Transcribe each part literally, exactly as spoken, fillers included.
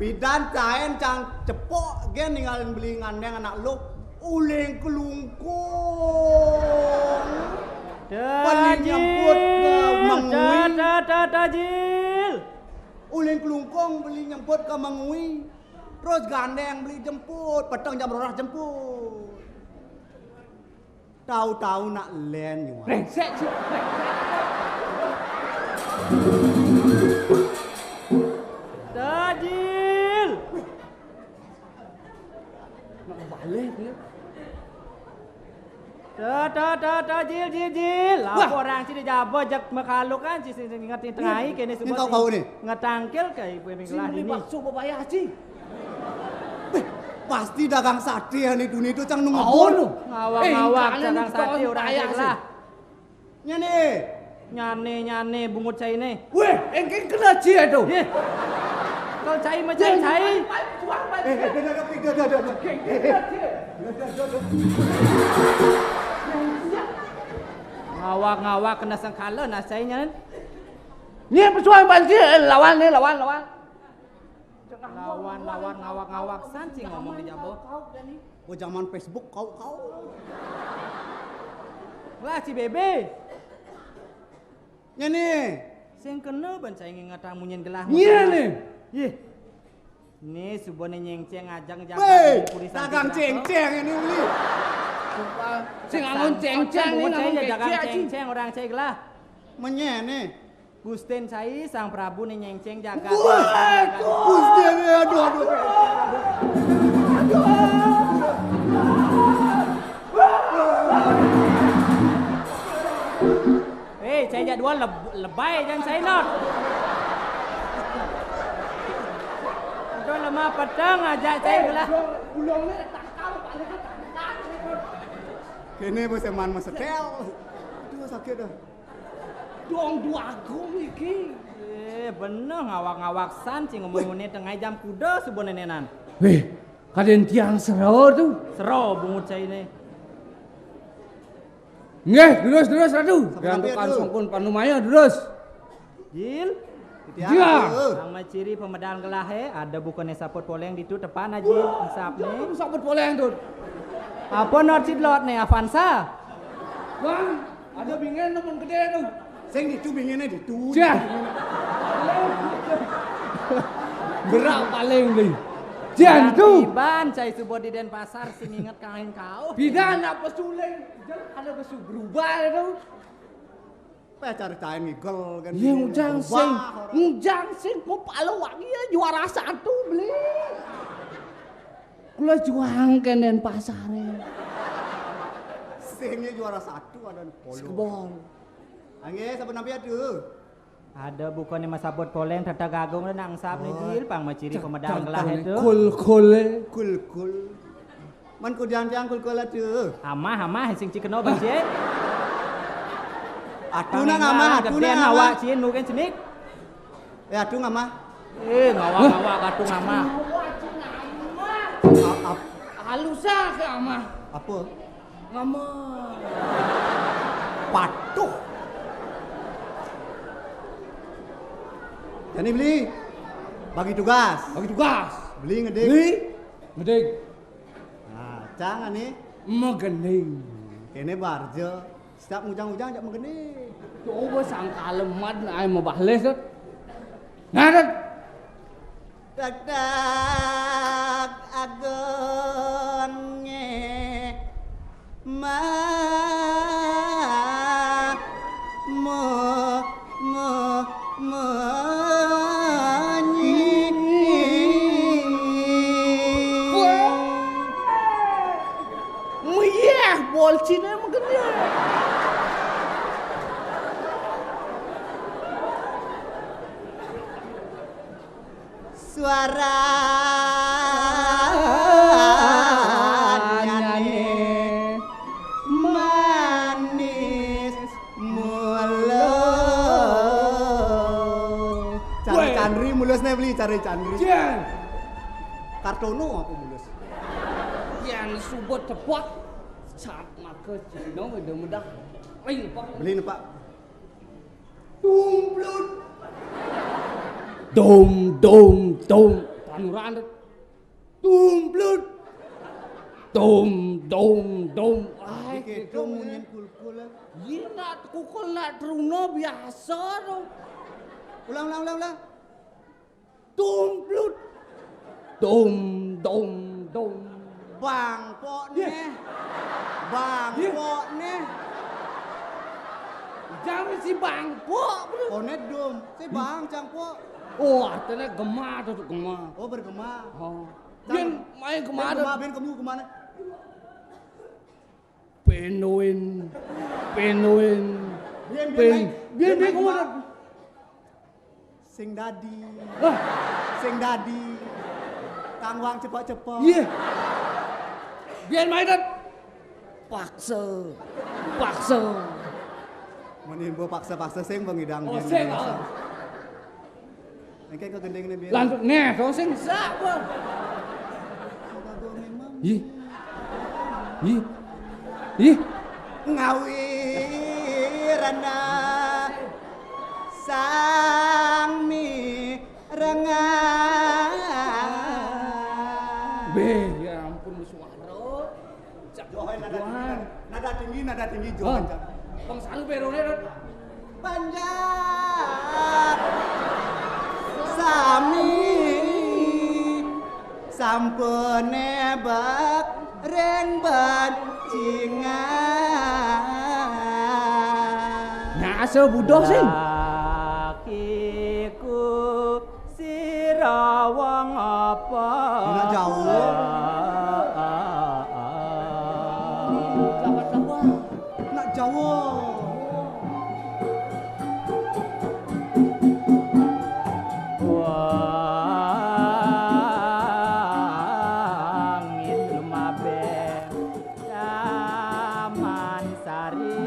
Pidan caén cang cepok gén ninggalin beli ngandéng anak luh, uling kelungkung. Beli nyemput ke Mang Uwi. Dah, dah, dah, dah, Jil. Uling kelungkung beli nyemput ke Mang Uwi. Terus gandéng beli jemput, peteng jam rolas jemput. Tahu-tahu nak lén nyuan. Brengsek sih. Tajil. Nak balik dia. Dah, dah, dah, dah, Jil, Jil, Jil. Wah. Apa orang sini jaba jak makalukan si sini ngerti tengai kene semua kau, kau ni. Ngetangkil ke ibu yang ini. Sini bakso bebaya sih. Beh, pasti dagang sate yang itu nih tuh cang nunggu. Oh, lu. Ngawak-ngawak dagang sate orang sini lah. Nyane. Nyane, nyane, bungut cai ne. Weh, engkén kena cia tu. Ye. Kau cai macam cai. Eh, eh, dah, dah, dah, dah, dah, dah. Ngawak-ngawak kena sengkala nasai nyan. Ni pesuai banci, eh, lawan ni, lawan, lawan. Lawan, lawan, ngawak-ngawak san cing ngomong di jaba. Oh, zaman Facebook kau, kau. Lah, si Bebe. Nyane. Sing kena ban cai ngingetang munyin gelah. Nyane. Yeh. Ni suba ne nyengceng ajang jaga. Weh, dagang cengceng ini uli. Sing angon cengceng ni, dagang cengceng orang cai gelah. Menyene. Gusten cai Sang Prabu ne nyengceng jagat. Wah, Gusten, aduh, aduh. Eh, cai jak dua leb-, lebai jan cai not. Udah lemah peteng aja cai gelah. Kene bos eman mas setel. Aduh, sakit dah. Dong dua agung iki. Eh, bener ngawak-ngawak san cing ngomong ngene tengah jam kuda suba nenenan. Weh, kaden tiang sero tu. Sero bungut cai ne. Nggih, terus, terus, Ratu. Gantukan songkun panumaya, terus. Jil. Iya. Ang maciri pemedal gelah, eh. Ada bukannya saput poleng ditu tepan aja, insap ne. Saput poleng tu. Apa not sidlot ne, Avanza? Bang, ada bingen namun gede tu. Sing ditu bingene ditu. Jah. Berak paling ni. Jan tu. Iban cai suba di Denpasar sing inget kain kau. Pidan apa suling? Jan ada besu berubah tu. Apa cari cain ngigel kan. Iya, ngujang sing. Ngujang sing kepala wangi ya juara satu beli. Kula juang kenen pasare. Sing juara satu ada polo. Sekebon. Angge saben nampi atuh. Ada bukannya mas abot poleng tetap gagung dan angsap nih Jil pang maciri pemedal gelah itu. Kul kul. Kul kul. Man kudian tiang kul kul atuh. Amah amah sing cikeno bang cie. Atuh nang amah, atuh nang amah. Awak cie nu kan cenik. Eh atuh amah. Eh ngawak-ngawak atuh amah. Halusa ke amah. Apa? Ngama. Patuh. Jani beli. Bagi tugas. Bagi tugas. Beli ngedek. Beli. Ngedek. Nah, cang ani. Megening. Kene barja. Setiap ngujang-ngujang jak megening. Coba sangkalemat ai mabahles. Nah, Dagdag agonge ma-, mo-, mo-, monyi. Muyah, bolcine mengkene. Suarane manis mulus. Cara Candri mulus ne beli cara Candri. Kartono apa mulus? Yan subut tepot. Sat maka Cino udah mudah. Ayo, Pak. Beli ne, Pak. Tumblud. Dom, dom, dom. Anu ra, Ndut. Tumplut. Dum, dum, dum. Ai, iki dong munyin kulkul. Iya, nak kulkul, nak truna biasa to. Ulang, ulang, ulang, ulang. Tumplut. Dum, dum, dum. Bangpok neh. Bangpok neh. Jangan si bangpok, bro. Koné dum. Si bang, cangpok. Oh, artinya gema to, gema. Oh, bergema. Oh. Biyen main gema to. Gema, biyen kemu kemana? Penuin. Penuin. Biyen, biyen, biyen, biyen kemana? Sing dadi. Hah? Sing dadi. Kang Wang cepok-cepok. Iya. Biyen main to. Paksa. Paksa. Meni mbok paksa-paksa sing pengidang. Oh, biyen sing, biyen. Oh. Engke kok gendeng ne biyen. Lanjut neh, to sing sak, Bang. Ih. Ih. Ih. Ngawirana sang mirengang. Beh, ya ampun, wis waro. Johan, nada tinggi, nada tinggi, nada tinggi, Johan. Hah? Bang Sanu perone, Dot. Panjat sami sampune bek ring bancingan. Nyasa budoh sing. Lakiku Sira wong apa? Nak Jawa. Nak Jawa. Wangin lumabeh. Taman Sari.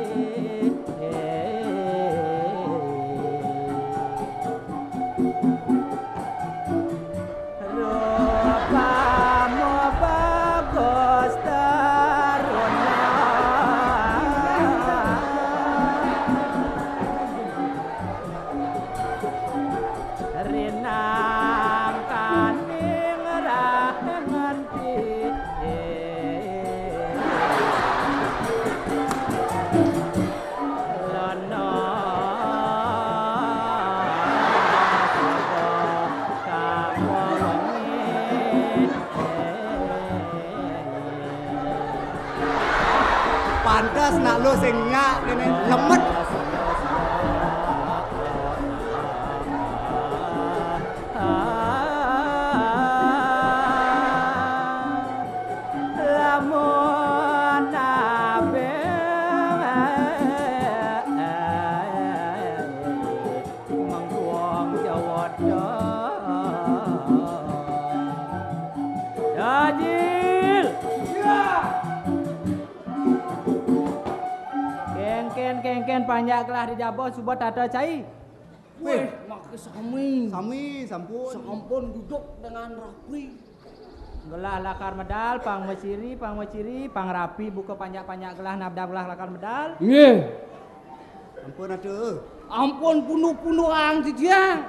Rupamu bagus taruna. Rinangkaning rahangan Lana Pantes nak lu sing nyak kene lemet. Lamun abeh mengkuang jawada. Dajil. Iya. Kengken, kengken, panjak gelah di jaba suba tata cai. Weh, make sami. Sami, sampun. Sampun duduk dengan rapi. Gelah lakar medal, pang mesiri, pang mesiri, pang rapi, buka panjak-panjak gelah, nabdab gelah lakar medal. Nggih. Ampun, aduh. Ampun, punduh-punduh ang jijiang.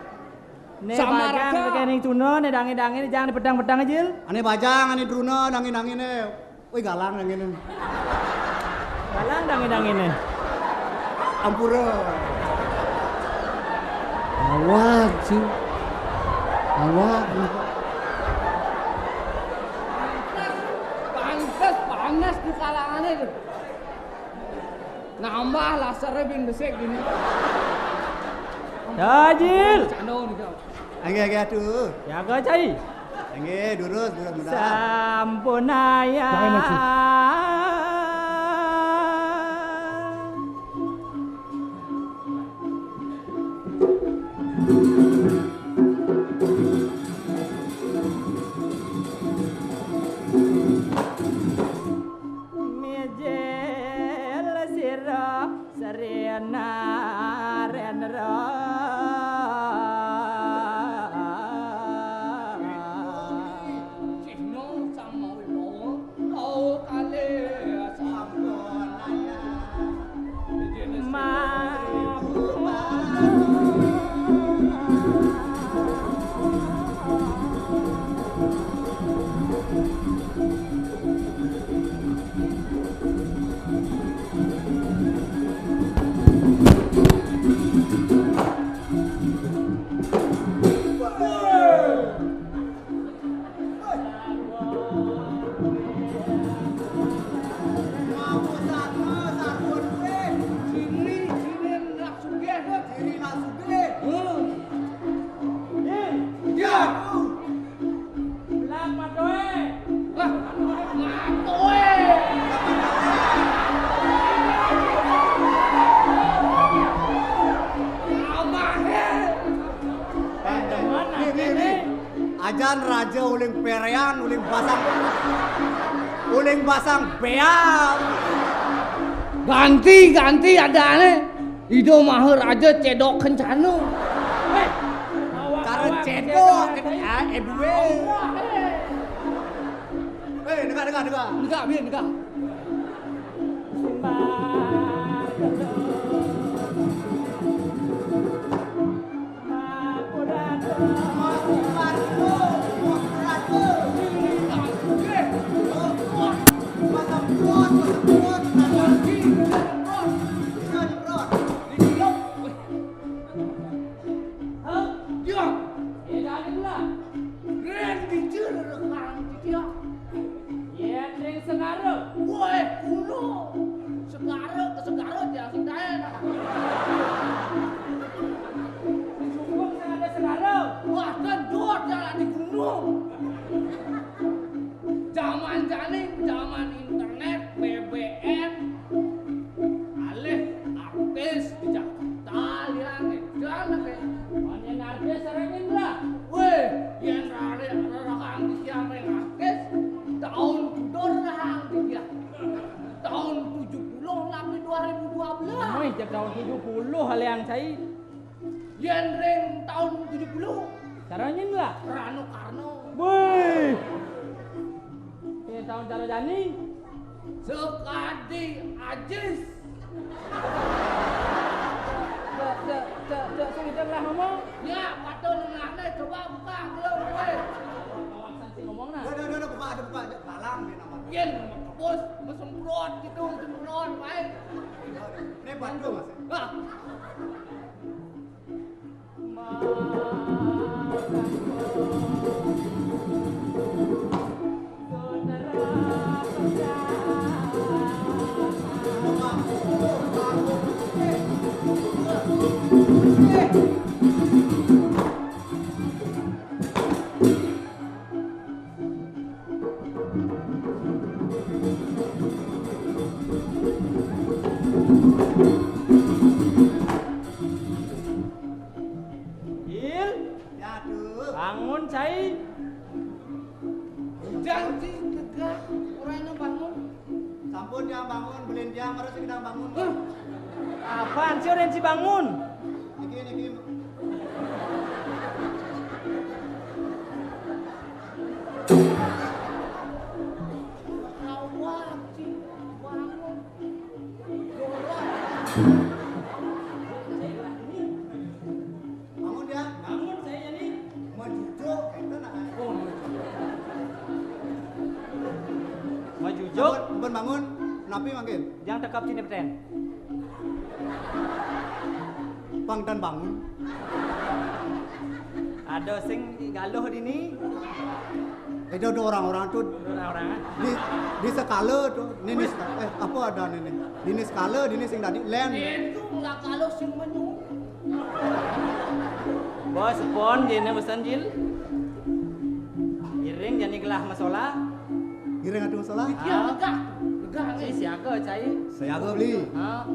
Ne sama bajang raja. Tekening tuna, ne dange-dange, ne jang, ne pedang-pedang aja. Ane bajang, ane druna, dange-dange ne. Wih, galang yang ini. Galang dang ini. Ampura. Awak, sih. Awak. Pantes, pantes di kalangannya tuh. Nambah lasernya bin besek gini. Dajil. Cando nih, Kak. Nggih, nggih, aduh. Jaga cai. Nggih, durus, durus, mudah. Sampunaya. Jangan maju. Mijil sira Srena Rendra. Cihna sang mawi mawa, tau kalih Raja uling perean, uling basang, uling basang beang. Ganti, ganti adané. Ida Maharaja Cédok Kencana. Cara cédok, ah, eh, bué. Eh, dengah, dengah, dengah. Dengah, biar dengah. Hah? Dia. Eh, dah ada pula. Keren, bijil, rekam, dia. Yén ring segara, wéh, gunung. Segara ke segara, dia sing taén. Di Sumbung sing ada segara. Wah, kendor jalan di gunung. Zaman jani, zaman internet, B B M, alih artis di Jakarta, liané. Jalan, eh. Yén artis sarengin lah. Wéh, yén rare, rare artis yang artis, taun kudur lah artis ya. Taun tujuh puluh, napi dua ribu dua belas. Wéh, jak taun tujuh puluh, hal yang cai. Yén ring taun tujuh puluh. Sarengin lah. Rano Karno. Wéh. Yén taun cara jani. Sekadi Ajis. Dek, dek, dek, dek, sing ideng lah ngomong. Ya, waduh, nengahné, coba buka, belum, wéh. Kawasan sing ngomong nah. Udah, udah, udah, buka, ada buka, ada palang dia namanya. Yén, bos, semprot gitu, semprot, baik. Ini buat lu, Mas. Ah. Il. Ya, aduh. Bangun, cai. Janji tegak, orangnya bangun. Sampun, Jang, bangun, belin Jang, harus kita bangun. Hah? Apaan sih orang si bangun? Niki, niki. Awak, Ci, bangun. Bangun dia. Bangun saya ini. Majujuk, enten akan. Oh, majujuk. Majujuk. Ampun, ampun bangun. Napi mangkin? Jang tekep sini peten. Pang dan bangun. Ada sing galuh dini. Itu tuh orang-orang tuh. Orang-orang, ah. Di, di sekala tuh, nini wih. Seka-, eh, apa ada nini? Dini sekala, dini sing tadi, len. Itu nggak kalau sing menyu. Bos, pon, dini mesen, Jil. Iring, jani gelah masola. Iring atuh masola. Iya, ah. Lega. Lega, si siaga, cai. Siaga beli. Ah.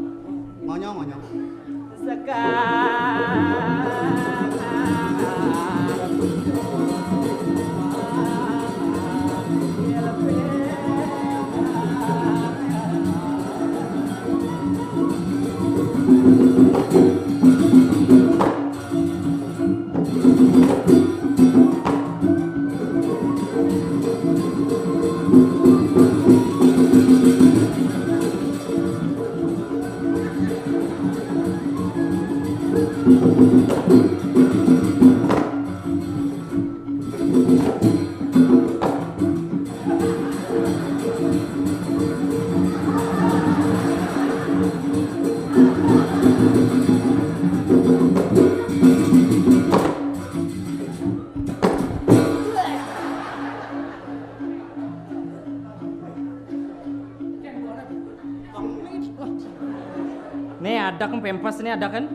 Ngonyong, ngonyong. Sekar. Nih, ada kan pempes nih, ada kan?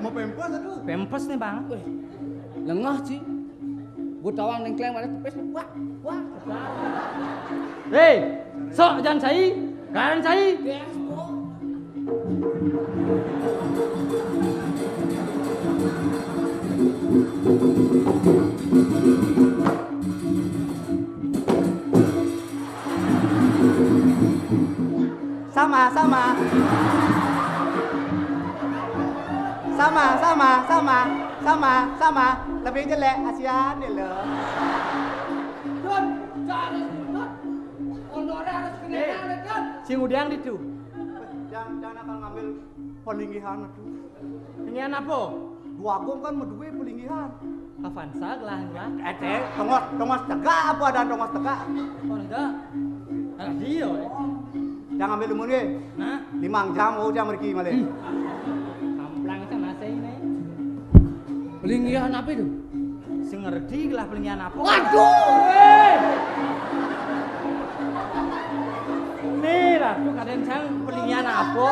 Mau pempes, aduh. Pempes nih, Bang. Wih, lengah, Ci. Gua tawang nengkleng mana tepes, wah, wah. Hei, sok jan cai, karan cai. Yes, kok. Sama. Sama, sama, sama, sama, sama. Lebih jelek Asian nih lo. Dun, harus dun. Honornya harus kena. Eh, Dun. Sing udiang ditu. Jangan, jangan asal ngambil pelinggihan itu. Pelinggihan apa? Dua Agung kan madué pelinggihan. Avanza gelah, gelah. Eh, Cék, tongos, tongos tegak apa ada tongos tegak? Oh, enggak. Alah, dia, eh. Jangan ambil lumun, ye. Nah? Limang jam, oh, jam mriki malih. Hmm. Kamplang sana saya ini. Pelinggihan apa itu? Sing ngerti gelah pelinggihan apa? Waduh! Eh! Nih lah, tuh kadang sang pelinggihan apa?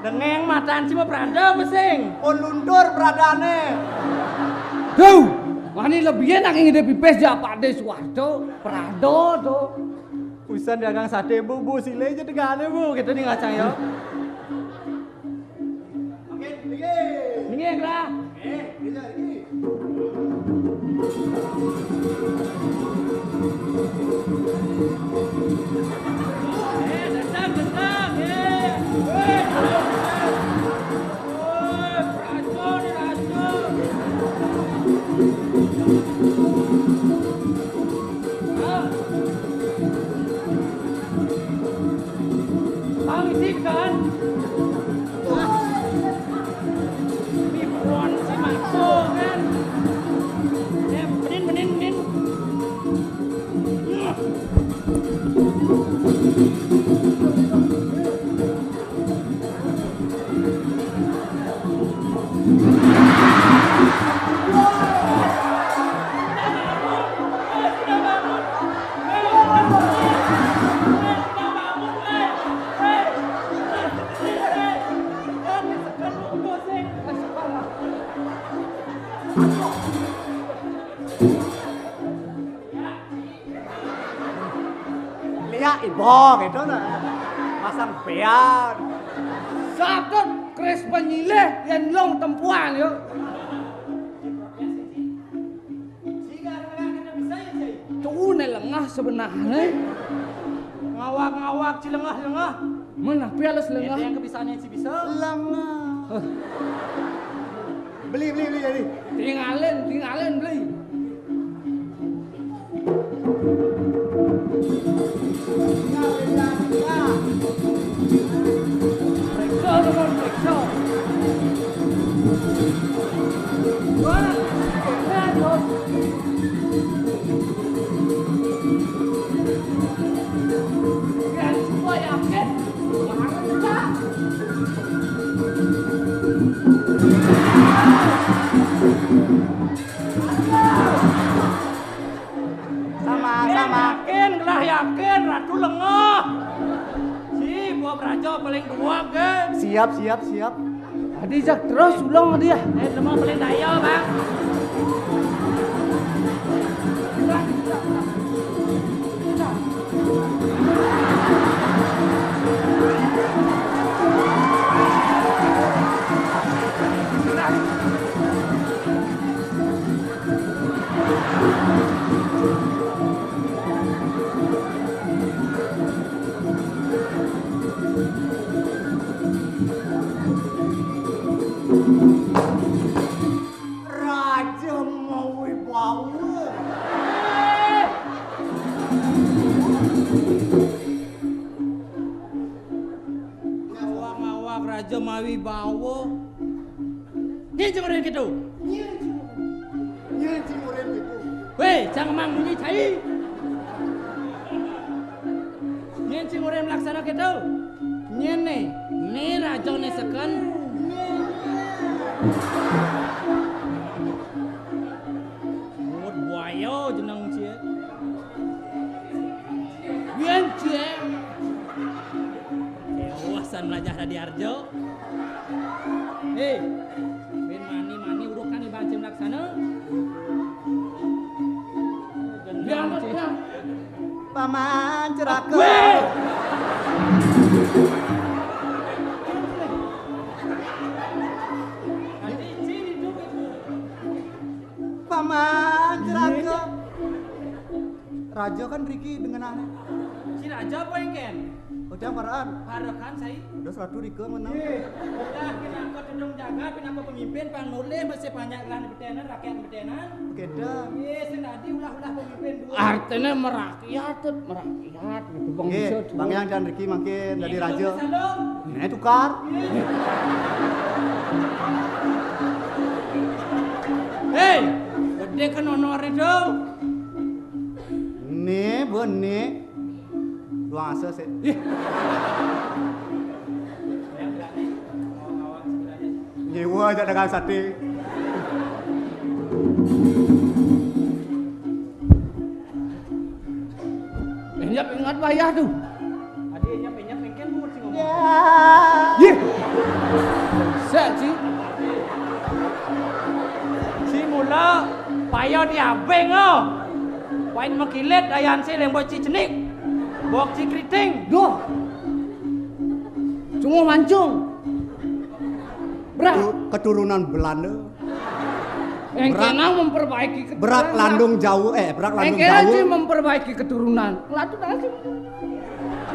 Dengeng matan si mau berada apa sing? Pun luntur beradane. Duh, wani lebih enak ngidih pipis ya Pak De Suwardo, Prado tuh. Usan dagang sate, Bu, Bu, sile aja degane, Bu. Kita di ngacang ya. Oke, tinggi. Tinggi, Kra. Eh, bisa, tinggi. Eh, datang, datang, eh. Eh, eh, racun, racun. Ah. Bang, isi kan? Mipron si Mako kan? Ya, benin, benin, benin. Liak iba gitu nah. Pasang bean. Satut kris penyilih yang long tempuan yuk. Tuh ne lengah sebenarnya. Ngawak-ngawak ci lengah-lengah. Mana pialas lengah? Ada yang kebisaannya ci bisa. Lengah. Hah. Beli, beli, beli, beli. Tinggalin, tinggalin, beli. Periksa, teman, periksa. Wah, keren, Bos. Keren semua, yakin? Banget, Pak. Sama, sama. Yakin, gelah yakin, Ratu lengah. Si, buah beraja paling dua, ge. Siap, siap, siap. Adi jak terus ulang dia. Eh, lemah paling daya, Bang. Raja mawibawa. Ngawak-ngawak raja mawibawa. Nyén sing ngoréng kéto? Nyén sing ngoréng? Nyén sing ngoréng kéto? Wéh, jang mang munyi cai. Nyén sing ngoréng malaksana kéto? Nyén né, né rajané seken. Mut buaya jeneng cié. Yén cié. Déwa san melajah tadi arjo. Hé, bin mani-mani urukan iban cim laksana. Gendang, cim. Paman Ceraka. Wéh! Paman Ceraka. Raja kan riki dengan anak. Kira aja apa yang ken? Udah paraan. Parakan saya. Udah seratus ribu menang. Lah, kenapa tudung jaga, kenapa pemimpin, pang nulih masih banyak lah betenan, rakyat betenan. Keda. Iya, sing tadi ulah-ulah pemimpin dua. Artinya merakyat, merakyat gitu. Bang Nggih, bisa Bang dua. Yang dan Riki makin dari Ini raja. Bang Salom. Ini tukar. Hei, gede kan honor itu. Ini, Bu, ini. Dua asa sih. Ih. Nyewa aja dengan sate. Ingat, ingat payah tuh. Adi, ingat, ingat, mungkin Bu sing ngomong. Yih. Sek, Ci. Si mula payah diabeng, oh. Wain makilit, ayan si lembut si cenik. Bok si keriting. Duh. Cuma mancung. Berak. Tu-, keturunan Belanda. Yang Berak. Kena memperbaiki keturunan. Berak landung jauh, eh, berak Yang landung kena jauh. Sih memperbaiki keturunan. Latu nasi.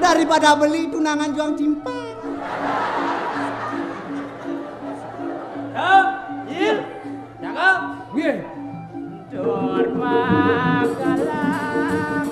Daripada beli tunangan juang cimpang. Hah? Iya. Cakep. Wih. Dur magalang kanongan.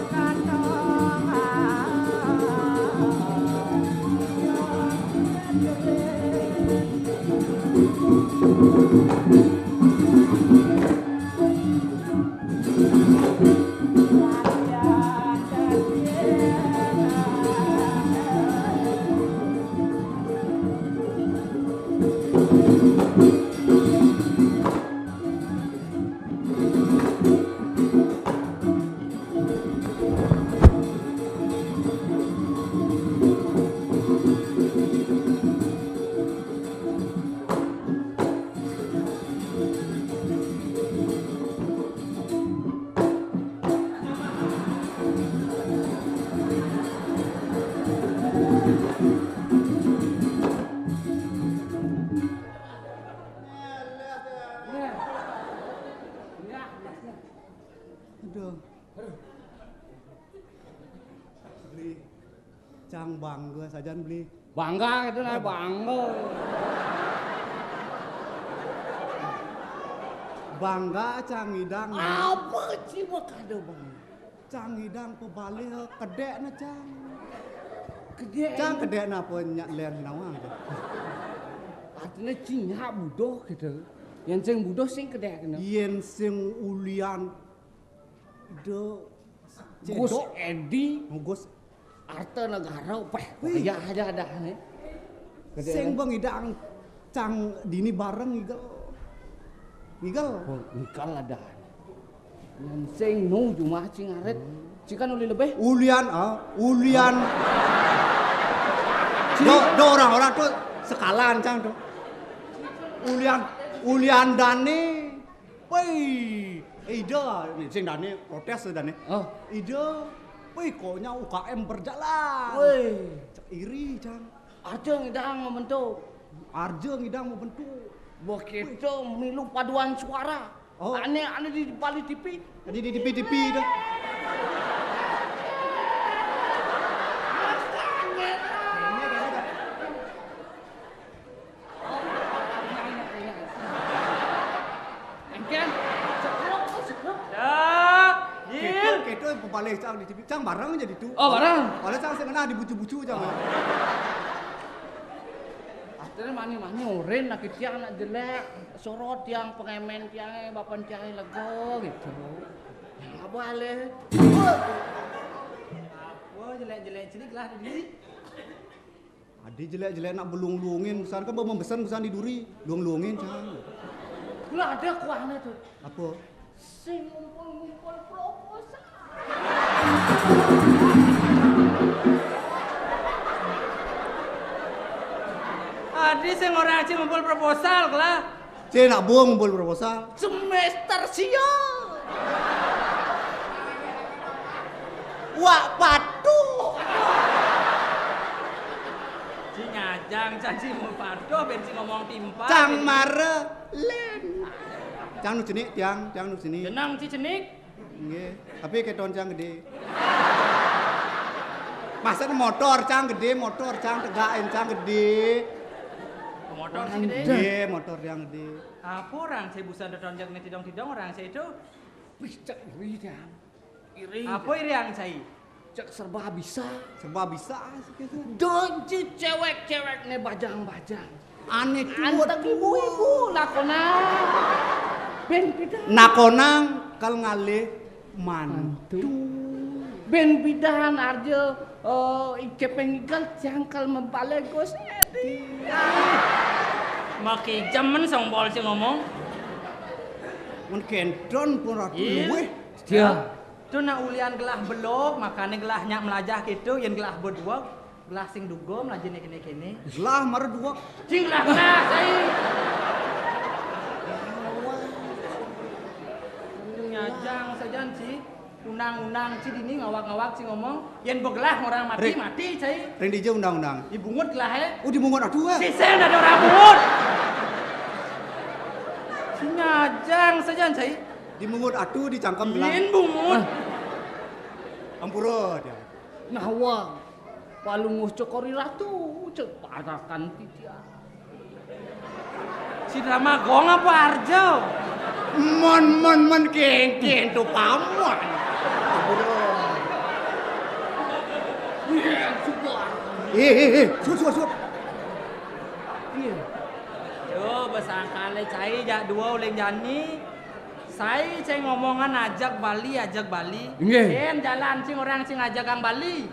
Aduh. Beli. Cang bangga sajan beli. Bangga itu nah bangga. Bangga cang idang. Apa sih mah kada bangga? Cang idang pebalih kedek na cang. Kedek. Cang kedek na apa nyak len nawang. Artinya cing nyak budoh gitu. Yang sing budoh sing kedek kena. Yen sing ulian de Gus Edi. Gus Arta Negara, peh, wih. Ya ada ada nih. Sing bang idang cang dini bareng ngigel. Ngigel. Oh, ngigel ada. Yang sing nu cuma cing arit. Cing kan uli lebih. Ulian, ah, ulian. Do, do orang-orang tuh sekalan cang tuh. Ulian, ulian dane. Woi, ida, nih, sing dane protes tuh dane. Oh. Ida, woi, koknya U K M berjalan. Woi. Cek iri, cang. Arja ngidang membentuk. Arja ngidang membentuk. Begitu milu paduan suara. Oh. Ane, ane di balik T V. Jadi di T V, T V dah. Engken. Cekrok, cekrok. Dah, Yil. Kita, kita pepalih cang di T V. Cang bareng aja di tu. Oh, bareng. Oleh cang sing kena dibucu-bucu cang. Akhirnya mani-mani orin lagi tiang nak jelek, sorot tiang pengemen tiang, bapan tiang lego gitu. Apa ale? Apa jelek-jelek celik lah tadi? Adi jelek-jelek nak belung-lungin, busan kan mau memesan busan di duri, luang-luangin cang. Lah ada kuahnya tuh. Apa? Sing ngumpul-ngumpul proposal. Adi sing orang aja ngumpul proposal lah. Cek nak buang ngumpul proposal. Semester sia. Wak patuh. Ci ngajang, cang ci mau patuh, ben ci ngomong timpal. Cang mare len. Cang nu cenik, tiang, cang nu cenik. Jenang ci cenik. Nggih, tapi keton cang gede. Pasang motor cang gedé, motor cang tegakin cang gedé. Motor sing gedé? Iya, motor cang gedé. Apa orang saya busan tetonjok né tidong-tidong orang saya itu? Wih, cek iri, Cang. Iri. Apa iri yang saya? Cek serba bisa. Serba bisa, sih, gitu. Donci cewek-cewek né bajang-bajang. Ané tuut. Anteng ibu-ibu, lakonang. Bén pidan. Nakonang kal ngalih mantu. Mantu. Bén pidan arja, eh, i kepeng igal cang kal mabale gos édi. Makijem men song bol sing ngomong. Mun kénton pun ratu. Iya. Luwih. Dia. Tu nak ulian gelah belog, makané gelah nyak melajah kéto, yén gelah beduweg, gelah sing duga melajah né kéné-kéné. Gelah mara duweg. Sing gelah-gelah, sai. Nyajang sajan, ci. Undang-undang, ci, dini ngawag-ngawag, ci, ngomong, yén begelah orang mati, Rik. Mati, sai. Ring dija undang-undang? Dibungut gelahé. Oh, dibungut atuh, ah. Sisén ada orang bungut. Sing nyajang sajan, sai. Dibungut atuh, dicangkem gelah. Yén bungut. Ah. Ampura, dia. Nawang, Palungguh Cokor I Ratu, cek parakan titiang. Si drama gong apa arja? Mon, mon, mon, kénkén tu pamon. Iya, suka. Eh, eh, eh, suka, suka, suka. Iya. Yo, basangkalé cai jak dua uling jani. Sai cai ngomongan ajak Bali, ajak Bali. Nggih. Yén jalan sing orang sing ajak kang Bali.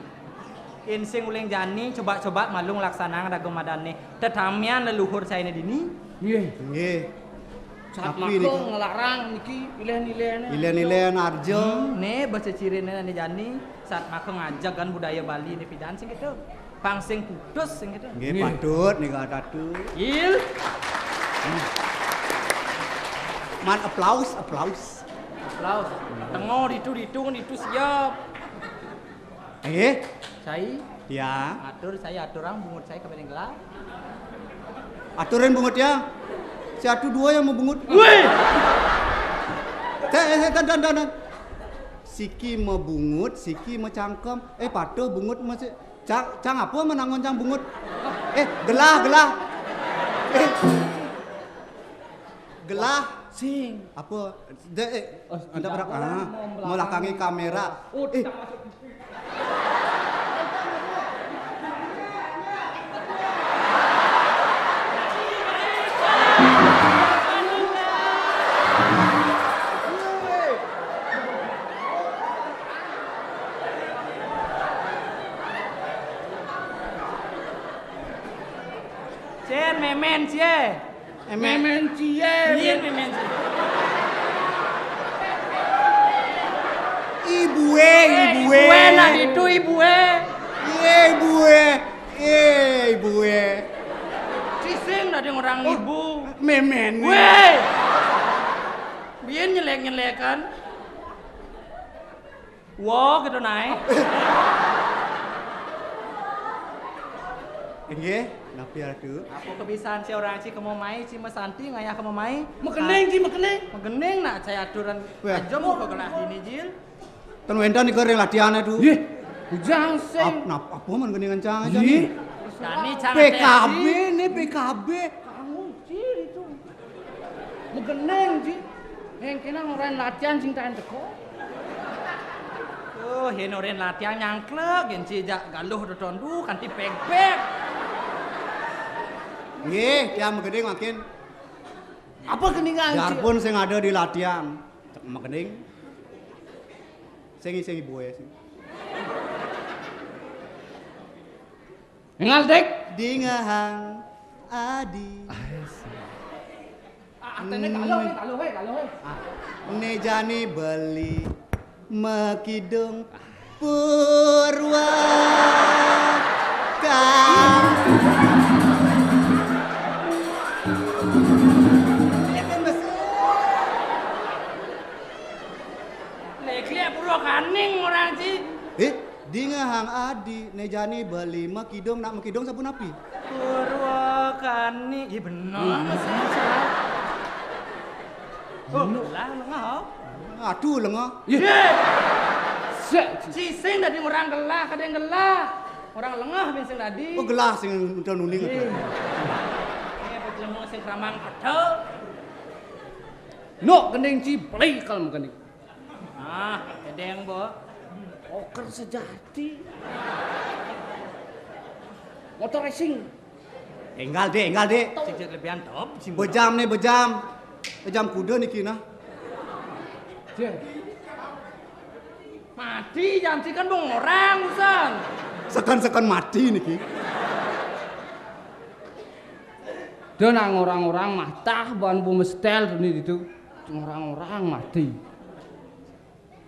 Yén sing uling jani, coba-coba malu nglaksanang raga madané. Tetamian leluhur cainé dini. Nggih. Nggih. Saat tapi maka niki ngelarang niki ilén-ilén. Ilén-ilén arja. Hmm, né basa ciriné né jani, saat maka ngajagan budaya Bali né pidan sing gitu. Pang sing putus sing gitu. Nggih, nggih. Patut nika tatu. Il. Man, aplaus, aplaus. Aplaus. Tengok ditu, ditu, ditu siap. Eh? Sai? Ya. Atur, sai atur orang bungut sai kabéh gelah. Aturin bungut ya. Si atu dua yang mau bungut. Wih! Teh, eh, eh, dan, dan, dan, dan. Siki mau bungut, siki mau cangkem. Eh, patuh bungut masih. Cang, cang apa menangon cang bungut? Eh, gelah, gelah. Eh. Gelah. Sing. Apa? De, eh, oh, anda tidak berak, ah, mau belakangi kamera. Oh, eh. Tidak masuk. Cén, mémén, cie. Mémén cie. Iya, mémén cie. Ibué, eh, ibué. Ibué, nah itu ibué. Iya, ibué. Iya, ibué. Sising tadi orang ibu. Mémén. Wéh. Biar nyelek-nyelekan. Wo, gitu naé. Inggih, napi atu? Apa kebiasaan si orang si kemo mai, si mesanti ngayah kemo mai? Mekening, si mekening. Mekening nak saya aturan. Wah. Aja mau ke gelah dini, Jil. Ten wénten nika ring latihan atu. Nggih. Bujang sing. Ap-, nap-, apa man keningan cang aja nih? Dani cang P K B atensi. Nih, P K B. Kamu, Jil, itu. Megeneng, Ji. Heng kena orang latihan sing tahan teko. Oh, hén orang latihan nyangklek, gén si jak galuh dotondu kanti pek-pek. Nggih, tiang megening makin. Apa keningan, Ji? Biarpun sing ada di latihan, cek megening. Sing, sing ibu ya, sing. Ngal, Dik. Dingehang adi. Ah, atene kaluh, eh, kaluh, eh, kaluh, eh. Ah, né jani beli makidung Purwaka. Lek liak Purwakaning orang ci. Eh, dingehang adi, né jani beli makidung, nak makidung sapunapi? Purwakani, iya bener. Hmm. Mas, mas, mas. Oh, bener. Gelah, lengah, oh. Aduh, lengah. Iya. Iya. Sik. Sising dadi orang gelah, kadang gelah. Orang lengah bin sing dadi. Oh, gelah sing udan uning. Iya. Ini apa jelema sing kramang pedhe? Nok gending ci beli kalau gending. Ah, edeng, Bo. Oker sejati. Motor racing. Enggal, Dek, enggal, Dek. Cek lebihan top sih. Bejam nih, bejam. Bejam kuda niki nah. Mati janci kan bong orang usan. Sekan-sekan mati niki. Dia nang orang-orang matah ban bu mestel tu ni itu. Orang-orang mati.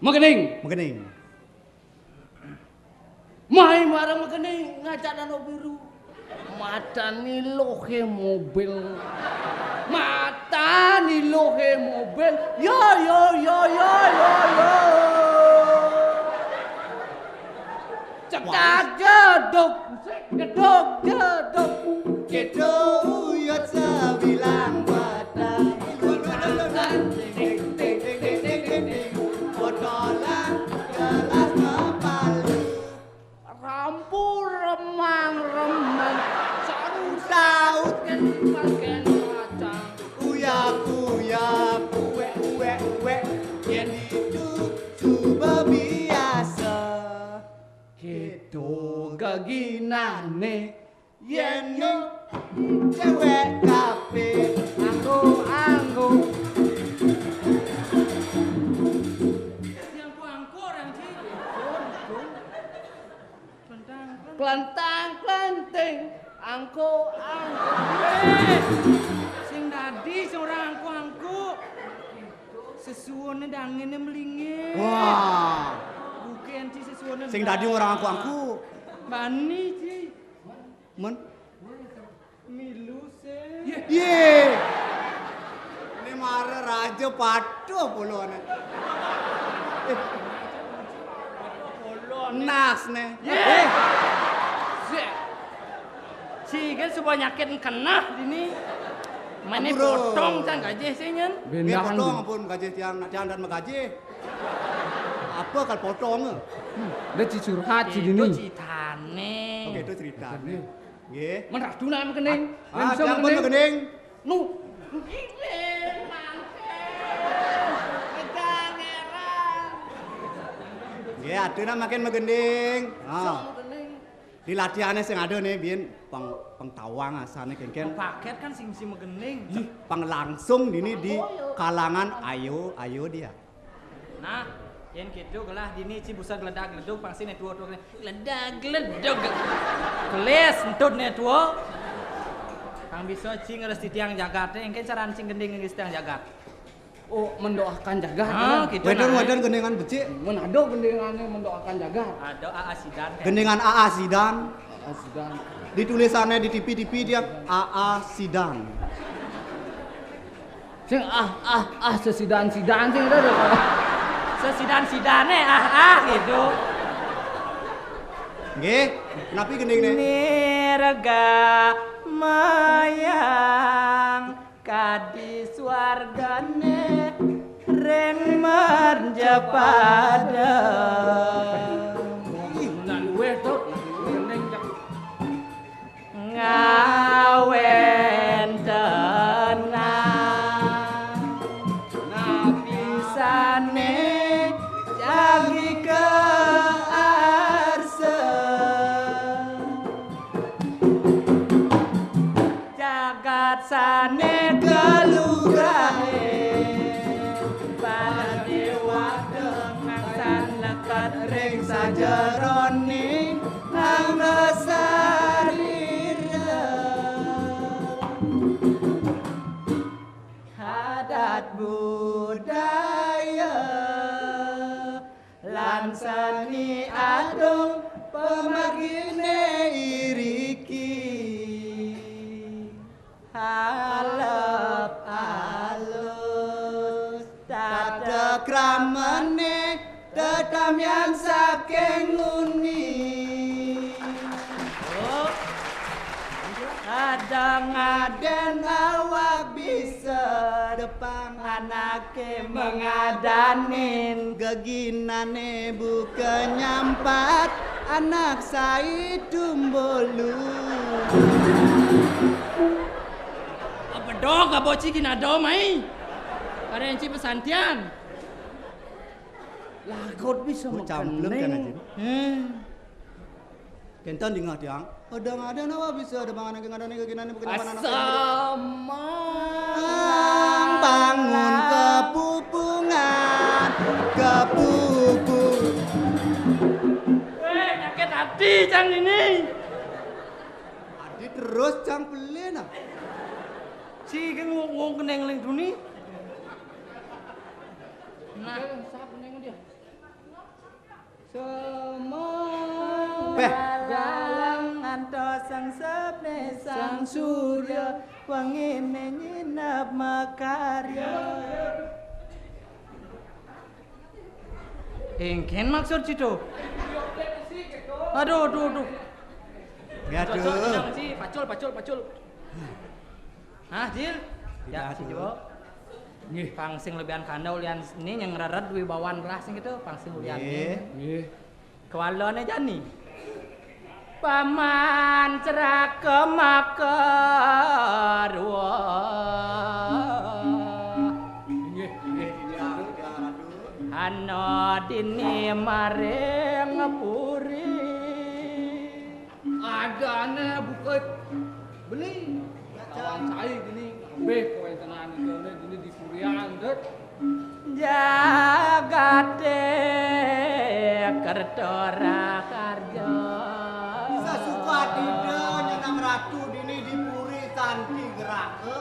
Magening. Magening. Mai marang magening ngajak danau biru. Mata ni lohe mobil. Mata ni lohe mobil. Yo, yo, yo, yo, yo, yo. Cetak jeduk, jeduk, jeduk. Gitu uyut sebilang batang. Botolan gelas kepala. Rampu remang-remang. Saru saut kan pakai kacang. Uyak-uyak, uwek-uwek-uwek. Yen itu coba biasa. Gitu geginane. Yen yo cewek kape anggo-anggo. Yang ku angko orang cik. Kelantang-kelanting, angko-angko. Eh, sing dadi sing orang angko-angko. Sesuwune dangene melinge. Wah. Buke anci sesuwune. Sing dadi orang angko-angko. Bani, Ci. Men. Milu se. Ye. Ini mara raja patuh polone. Nas ne. Ye. Sik. Sik kan sebanyakin kena dini. Mane potong cang gajih sih nyen. Nggih, potong ampun gajih tiang, tiang dan megajih. Apa kal potong? Dia ci curhat ci dini. Citane. Oke, itu ceritane. Nggih. Men ratu nak megening. Ah, tiang pun megening. Nu. Nggih, mangke. Megang erang. Nggih, atuh nak makin megening. Ah. Di latihannya sing ada nih, biyen peng, pengtawang asane kengken. Paket kan sing, sing megening. Ih, penglangsung dini di kalangan ayo, ayo dia. Nah, yen gitu gelah dini ci busa geledak-geleduk pasti ne tuwa-tuwa geledak-geleduk. Keles entut ne tuwa. Kang bisa ci ngeresti tiang jagat, engke caran ci gending ngeresti tiang jagat. Oh, mendoakan jagat. Ah, gitu. Wedan-wedan gendengan becik. Menado gendengannya mendoakan jagat. Ada A A Sidan. Gendengan A A Sidan. A A Sidan. Ditulisannya di T V-T V dia A A Sidan. Sing ah ah ah sesidan-sidan sing ada. Sesidan-sidane ah ah gitu. Nggih, kenapi gending ne? Nirga mayang kadi swargane ring merjapada. Ih, nak luweh, Tut. Gending cak. Ngawentenan napisane jagi ke arsa. Jagat sane kelugrahe, pade wadeng nang san leket ring sajeroning angga sarira. Adat budaya lan seni agung pamargine iriki. Alep alus tata kramane tetamian saking nguni. Ada ngaden awak bisa depang anake mengadanin geginane buka nyampat Anak sai tumbulu. Apa dog, apa ciki nado mai? Karen ci pesantian. Lagot bisa Bu, camplung makan kan nih. Aja. Hmm. Kenton dingah tiang. Ada ada nawa bisa ada banganan kengadan ke ginan bukan mana. Asamang. Bangun kepupungan, kepupu. Weh, nyakit hati cang ini. Adi terus cang pelin ah. Si geng wong wong keneng leng duni. Nah, sap neng dia. Semua Beh. Dalam ngantos sang sepne sang surya wengine nyinep makarya. Engken maksud situ. Aduh, aduh, aduh. Ya, aduh. Cocok, tenang, Ci. Pacul, pacul, pacul. Hah, Jil? Tidak, ya, Jil. Nggih. Pang sing lebihan kanda ulian ini yang ngrered wibawan beras gitu, pang sing ulian. Nggih. Nggih. Kewalane jani. Paman cerake makarwa. Nggih, nggih. Ana dini maring puri. Adane buka beli. Kawan saya gini, kabeh kawentenan itu dini di purian, Dut. Jagate kerto raharja. Sasuka Ida nyenang ratu dini di puri santi geraka.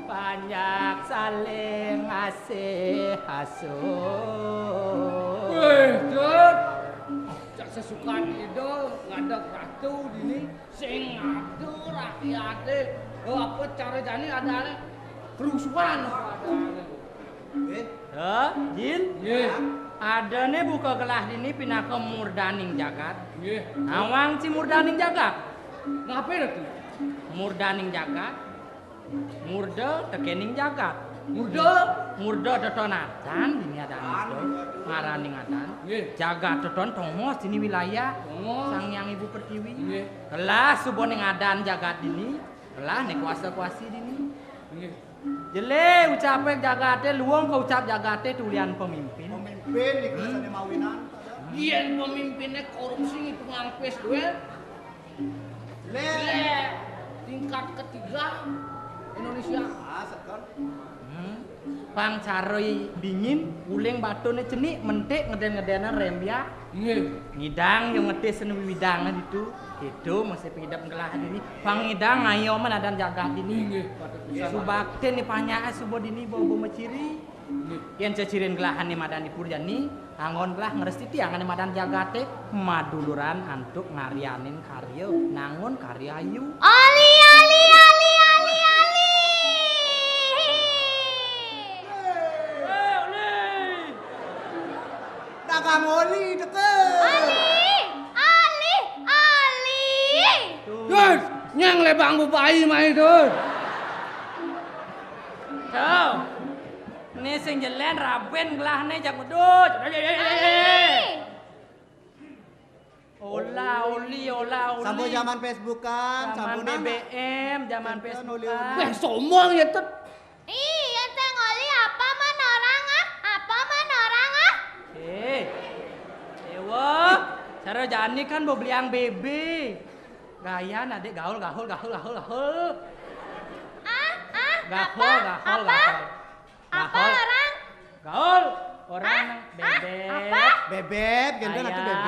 Banyak saling asih asuh. Weh, Dut. Cak sesuka Ida ngadeg ratu dini. Sing ngadu rakyate, eh, apa cara jani adane kerusuhan apa adane? Eh? Hah, Jin? Nggih. Adane buka gelah dini pinaka murdaning jagat. Nggih. Nawang ci murdaning jagat. Nape, Ratu? Murdaning jagat. Murda tekening jagat. Murda? Murda teton adan dini adan itu. Ngaraning adan. Nggih. Jagat teton tongos dini wilayah. Tongos. Sang Hyang Ibu Pertiwi. Nggih. Kelas suba ning adan jagat dini, kelas ning kuasa-kuasi dini. Nggih. Jele ucape jagate luwung ka ucap jagate tulian pemimpin. Pemimpin iki sane mawinan. Yen pemimpine korupsi ngitung ampis duwe. Le tingkat ketiga Indonesia. Ah, seken. Hmm. Pang cara dingin, uling batune cenik, mentik ngeden-ngedenan rembia. Nggih. Ngidang yo ngetis sen widang ditu. Itu masih pidep ngelah dini. Pang ngidang ayo men adan jagat dini. Nggih, patut pisan. Subakte ni panyake suba dini bawa-bawa ciri. Nggih. Yen cecirin gelahane madan ipur jani, anggon gelah ngrestiti angane madan jagate, maduluran antuk ngaryanin karya, nangun karya ayu. Oli, oli, oli, oli, oli. Eh, oli. Dagang oli teke. Oli, oli, oli. Gus, nyang lebang bubai mai, Gus. Tuh. Ni sing jelen raben gelahne jak medut. Oli. Ola oli, ola oli. Sampun zaman Facebookan, zaman sampun B B M, zaman Facebookan. Oli, oli. Weh, sombong ya, Tut. Ih, yen sing oli apa men orang ah? Apa men orang ah? Eh. Ewa, cara jani kan mau beli yang B B. Gaya nadek gaul, gaul, gaul, gaul, gaul. Ah, ah, gahol, apa? Gahol, apa? Gahol. Apa gahol. Orang? Gaul. Orang ah, bebek. Apa? Bebek, gendong atau bebek.